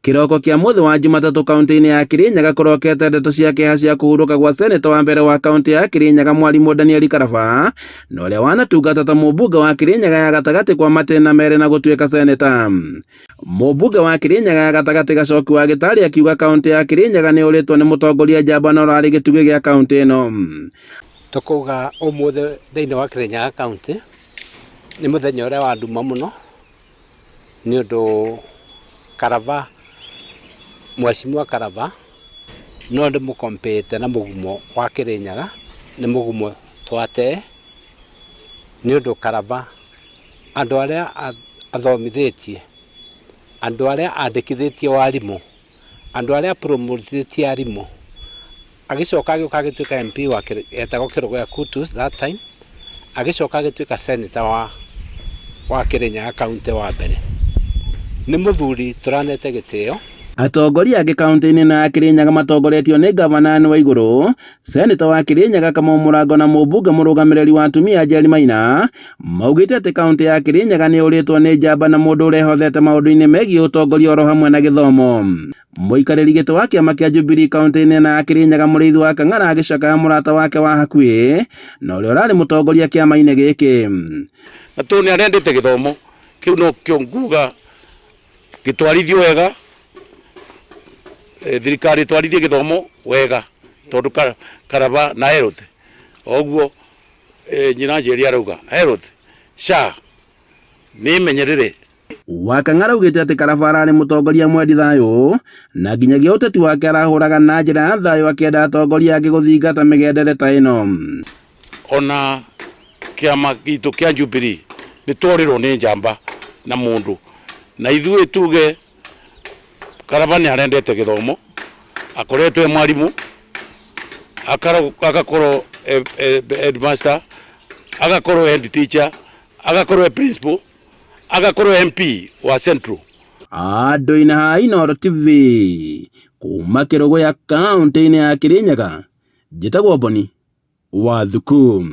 Kĩroko kĩa mũthĩ wa Jumatatũ kaunti-inĩ ya Kirinyaga kũrokete ndeto cia kĩeha cia kũhurũka gwa seneta wa mbere wa kaunti ya Kirinyaga mwarimũ Daniel Karaba na ũrĩa wanatungata ta mũmbunge wa Kirinyaga ya gatagatĩ kwa matĩna merĩ na gũtuĩka seneta. Mũmbunge wa Kirinyaga ya gatagatĩ Gacoki wa Gĩtarĩ akiuga kaunti ya Kirinyaga nĩ ũrĩtwo nĩ mũtongoria njamba na ũrarĩ gĩtugĩ gĩa kaunti ĩno. Tũkauga ũmũthĩ thĩinĩ wa Kirinyaga kaunti nĩ mũthenya ũrĩa wa nduma mũno nĩ ũndũ Karaba, Mheshimiwa Karaba no ndĩmũ compare te na mũgumo wa Kĩrĩnyaga, nĩ mũgumo twatee, nĩ ũndũ Karaba andũ arĩa athomithĩtie, andũ arĩa andĩkithĩtie warimũ, andũ arĩa a promote ĩtie arimũ, agĩcoka agĩũka agĩtuĩka MP wa etagwo Kĩrũgũya Kutus that time, agĩcoka agĩtuĩka senator wa wa Kĩrĩnyaga county wa mbere. Nĩ mũthuri tũranete gĩtĩo. Atongoria angĩ kaunti-inĩ ĩno ya Kĩrĩnyaga matongoretio nĩ Ngavana Anne Waigũrũ, Seneta wa Kĩrĩnyaga Kamau Mũrango na mũmbunge mũrũgamĩrĩri wa atumia Njeri Maina maugĩte atĩ kaunti ya Kĩrĩnyaga nĩ yũrĩtwo nĩ njamba na mũndũ ũrehothete maũndũ-inĩ megiĩ ũtongoria oro hamwe na gĩthomo. Mũikarĩri gĩtĩ wa kĩama kĩa Jubilee kaunti-inĩ ĩno ya Kĩrĩnyaga Mũrĩithi wa Kang'ara agĩcakaya mũrata wake wa hakuhĩ na ũrĩa ũrarĩ mũtongoria kĩama-inĩ gĩkĩ. Na tondũ nĩ arendete gĩthomo kĩu nokĩo nguga gĩtwarithio wega, thirikari ĩtwarithie gĩthomo wega tondũ Karaba na health oguo nyina Njeri arauga health SHA nĩ ĩmenyerere. Wakang'ara augĩte atĩ Karaba ararĩ mũtongoria mwendi thayũ na nginyagia ũteti wake arahũraga na njĩra ya thayũ akĩenda atongoria angĩ gũthingata mĩgendere ta ĩno. Ona kĩama gitũ kĩa Jubilee nĩ tworĩrwo nĩ njamba na mũndũ na ithuĩ tuge Karaba nĩ arendete gĩthomo, akoretwo e mwarimũ, agakorwo e headmaster, agakorwo head teacher, agakorwo e principal, agakorwo MP wa Central. Andũ-inĩ ha Inooro TV kuma Kĩrũgũya kaũntĩ-inĩ ya Kĩrĩnyaga, njĩtagwo Boni wa Thuku.